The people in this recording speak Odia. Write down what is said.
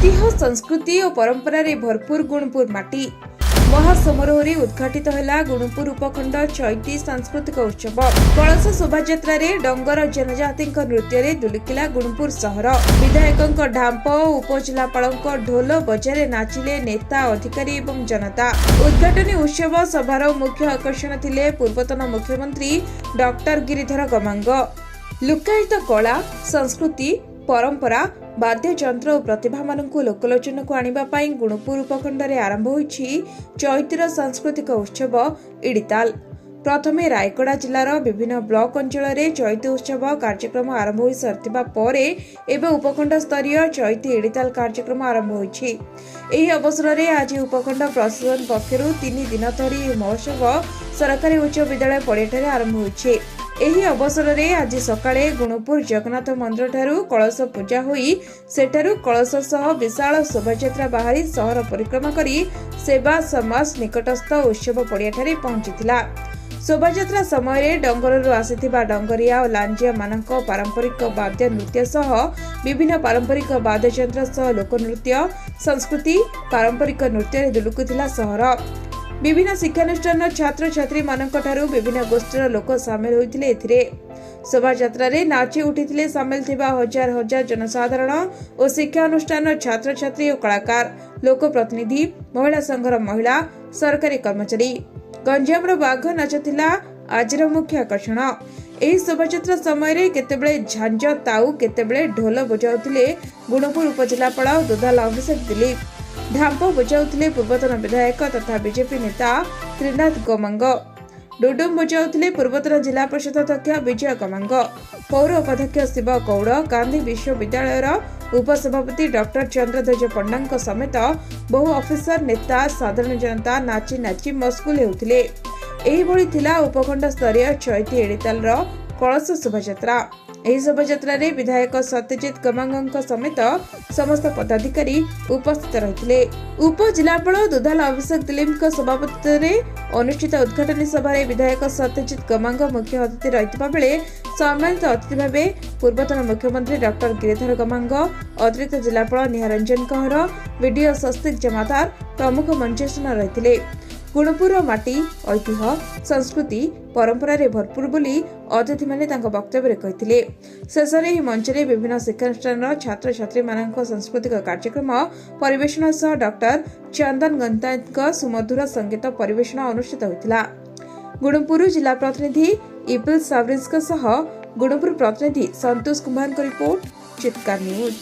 ଐତିହ୍ୟ, ସଂସ୍କୃତି ଓ ପରମ୍ପରାରେ ଭରପୁର ଗୁଣପୁର ମାଟି। ମହାସମାରୋହରେ ଉଦ୍ଘାଟିତ ହେଲା ଗୁଣପୁର ଉପଖଣ୍ଡ ଚୈତି ସାଂସ୍କୃତିକ ଉତ୍ସବ। କଳସ ଶୋଭାଯାତ୍ରାରେ ଡଙ୍ଗର ଜନଜାତିଙ୍କ ନୃତ୍ୟରେ ଦୁଲୁକିଲା ଗୁଣପୁର ସହର। ବିଧାୟକଙ୍କ ଢାମ୍ପ ଓ ଉପଜିଲ୍ଲାପାଳଙ୍କ ଢୋଲ ବଜାରେ ନାଚିଲେ ନେତା, ଅଧିକାରୀ ଏବଂ ଜନତା। ଉଦ୍ଘାଟନୀ ଉତ୍ସବ ସଭାର ମୁଖ୍ୟ ଆକର୍ଷଣ ଥିଲେ ପୂର୍ବତନ ମୁଖ୍ୟମନ୍ତ୍ରୀ ଡକ୍ଟର ଗିରିଧର ଗମାଙ୍ଗ। ଲୁକ୍କାୟିତ କଳା, ସଂସ୍କୃତି, ପରମ୍ପରା, ବାଦ୍ୟଯନ୍ତ୍ର ଓ ପ୍ରତିଭାମାନଙ୍କୁ ଲୋକଲୋଚନକୁ ଆଣିବା ପାଇଁ ଗୁଣପୁର ଉପଖଣ୍ଡରେ ଆରମ୍ଭ ହୋଇଛି ଚୈତିର ସାଂସ୍କୃତିକ ଉତ୍ସବ ଇଡ଼ିତାଲ। ପ୍ରଥମେ ରାୟଗଡ଼ା ଜିଲ୍ଲାର ବିଭିନ୍ନ ବ୍ଲକ ଅଞ୍ଚଳରେ ଚୈତି ଉତ୍ସବ କାର୍ଯ୍ୟକ୍ରମ ଆରମ୍ଭ ହୋଇ ସାରିଥିବା ପରେ ଏବେ ଉପଖଣ୍ଡ ସ୍ତରୀୟ ଚୈତି ଇଡ଼ିତାଲ କାର୍ଯ୍ୟକ୍ରମ ଆରମ୍ଭ ହୋଇଛି। ଏହି ଅବସରରେ ଆଜି ଉପଖଣ୍ଡ ପ୍ରଶାସନ ପକ୍ଷରୁ 3 ଦିନ ଧରି ଏହି ମହୋତ୍ସବ ସରକାରୀ ଉଚ୍ଚ ବିଦ୍ୟାଳୟ ପଡ଼ିଆଠାରେ ଆରମ୍ଭ ହୋଇଛି। ଏହି ଅବସରରେ ଆଜି ସକାଳେ ଗୁଣପୁର ଜଗନ୍ନାଥ ମନ୍ଦିରଠାରୁ କଳସ ପୂଜା ହୋଇ ସେଠାରୁ କଳସ ସହ ବିଶାଳ ଶୋଭାଯାତ୍ରା ବାହାରି ସହର ପରିକ୍ରମା କରି ସେବା ସମାଜ ନିକଟସ୍ଥ ଉତ୍ସବ ପଡ଼ିଆଠାରେ ପହଞ୍ଚିଥିଲା। ଶୋଭାଯାତ୍ରା ସମୟରେ ଡଙ୍ଗରରୁ ଆସିଥିବା ଡଙ୍ଗରିଆ ଓ ଲାଞ୍ଜିଆମାନଙ୍କ ପାରମ୍ପରିକ ବାଦ୍ୟ ନୃତ୍ୟ ସହ ବିଭିନ୍ନ ପାରମ୍ପରିକ ବାଦ୍ୟଯନ୍ତ୍ର ସହ ଲୋକନୃତ୍ୟ, ସଂସ୍କୃତି, ପାରମ୍ପରିକ ନୃତ୍ୟରେ ଦୁଲୁକୁଥିଲା ସହର। ବିଭିନ୍ନ ଶିକ୍ଷାନୁଷ୍ଠାନର ଛାତ୍ରଛାତ୍ରୀମାନଙ୍କଠାରୁ ବିଭିନ୍ନ ଗୋଷ୍ଠୀର ଲୋକ ସାମିଲ ହୋଇଥିଲେ ଏଥିରେ। ଶୋଭାଯାତ୍ରାରେ ନାଚି ଉଠିଥିଲେ ସାମିଲ ଥିବା ହଜାର ହଜାର ଜନସାଧାରଣ ଓ ଶିକ୍ଷାନୁଷ୍ଠାନର ଛାତ୍ରଛାତ୍ରୀ ଓ କଳାକାର, ଲୋକପ୍ରତିନିଧି, ମହିଳା ସଂଘର ମହିଳା, ସରକାରୀ କର୍ମଚାରୀ। ଗଞ୍ଜାମର ବାଘ ନାଚ ଥିଲା ଆଜିର ମୁଖ୍ୟ ଆକର୍ଷଣ। ଏହି ଶୋଭାଯାତ୍ରା ସମୟରେ କେତେବେଳେ ଝାଞ୍ଜ ତାଉ, କେତେବେଳେ ଢୋଲ ବଜାଉଥିଲେ ଗୁଣପୁର ଉପଜିଲ୍ଲାପାଳ ଦୁଧାଲ ଅଭିଷେକ ଦିଲ୍ଲୀପ। ଢାମ୍ପ ବଜାଉଥିଲେ ପୂର୍ବତନ ବିଧାୟକ ତଥା ବିଜେପି ନେତା ତ୍ରିନାଥ ଗମାଙ୍ଗ। ଡୁଡୁମ ବଜାଉଥିଲେ ପୂର୍ବତନ ଜିଲ୍ଲା ପରିଷଦ ଅଧ୍ୟକ୍ଷ ବିଜୟ ଗମାଙ୍ଗ, ପୌର ଉପାଧ୍ୟକ୍ଷ ଶିବ ଗୌଡ଼, ଗାନ୍ଧୀ ବିଶ୍ୱବିଦ୍ୟାଳୟର ଉପସଭାପତି ଡକ୍ଟର ଚନ୍ଦ୍ରଧ୍ୱଜ ପଣ୍ଡାଙ୍କ ସମେତ ବହୁ ଅଫିସର, ନେତା, ସାଧାରଣ ଜନତା ନାଚି ନାଚି ମସଗୁଲ ହେଉଥିଲେ। ଏହିଭଳି ଥିଲା ଉପଖଣ୍ଡ ସ୍ତରୀୟ ଚୈତି ଏଡ଼ିତାଲର କଳସ ଶୋଭାଯାତ୍ରା। ଏହି ଶୋଭାଯାତ୍ରାରେ ବିଧାୟକ ସତ୍ୟଜିତ ଗମାଙ୍ଗଙ୍କ ସମେତ ସମସ୍ତ ପଦାଧିକାରୀ ଉପସ୍ଥିତ ରହିଥିଲେ। ଉପଜିଲ୍ଲାପାଳ ଦୁଧାଲ ଅଭିଷେକ ଦିଲ୍ଲୀପଙ୍କ ସଭାପତିତ୍ୱରେ ଅନୁଷ୍ଠିତ ଉଦ୍ଘାଟନୀ ସଭାରେ ବିଧାୟକ ସତ୍ୟଜିତ ଗମାଙ୍ଗ ମୁଖ୍ୟ ଅତିଥି ରହିଥିବା ବେଳେ ସମ୍ମାନିତ ଅତିଥି ଭାବେ ପୂର୍ବତନ ମୁଖ୍ୟମନ୍ତ୍ରୀ ଡକ୍ଟର ଗିରିଧର ଗମାଙ୍ଗ, ଅତିରିକ୍ତ ଜିଲ୍ଲାପାଳ ନିହାରଞ୍ଜନ କହଁର, ବିଡିଓ ସ୍ୱସ୍ତିକ ଜମାଦାର ପ୍ରମୁଖ ମଞ୍ଚାସୀନ ରହିଥିଲେ। ଗୁଣପୁରର ମାଟି ଐତିହ୍ୟ, ସଂସ୍କୃତି, ପରମ୍ପରାରେ ଭରପୁର ବୋଲି ଅତିଥିମାନେ ତାଙ୍କ ବକ୍ତବ୍ୟରେ କହିଥିଲେ। ଶେଷରେ ଏହି ମଞ୍ଚରେ ବିଭିନ୍ନ ଶିକ୍ଷାନୁଷ୍ଠାନର ଛାତ୍ରଛାତ୍ରୀମାନଙ୍କ ସାଂସ୍କୃତିକ କାର୍ଯ୍ୟକ୍ରମ ପରିବେଷଣ ସହ ଡକ୍ଟର ଚନ୍ଦନ ଗନ୍ତାୟତଙ୍କ ସୁମଧୁର ସଙ୍ଗୀତ ପରିବେଷଣ ଅନୁଷ୍ଠିତ ହୋଇଥିଲା। ଗୁଣପୁର ଜିଲ୍ଲା ପ୍ରତିନିଧି ଇପିଲ ସାବରିଜଙ୍କ ସହ ଗୁଣପୁର ପ୍ରତିନିଧି ସନ୍ତୋଷ କୁମାରଙ୍କ ରିପୋର୍ଟ, ଚିତ୍କାର ନ୍ୟୁଜ୍।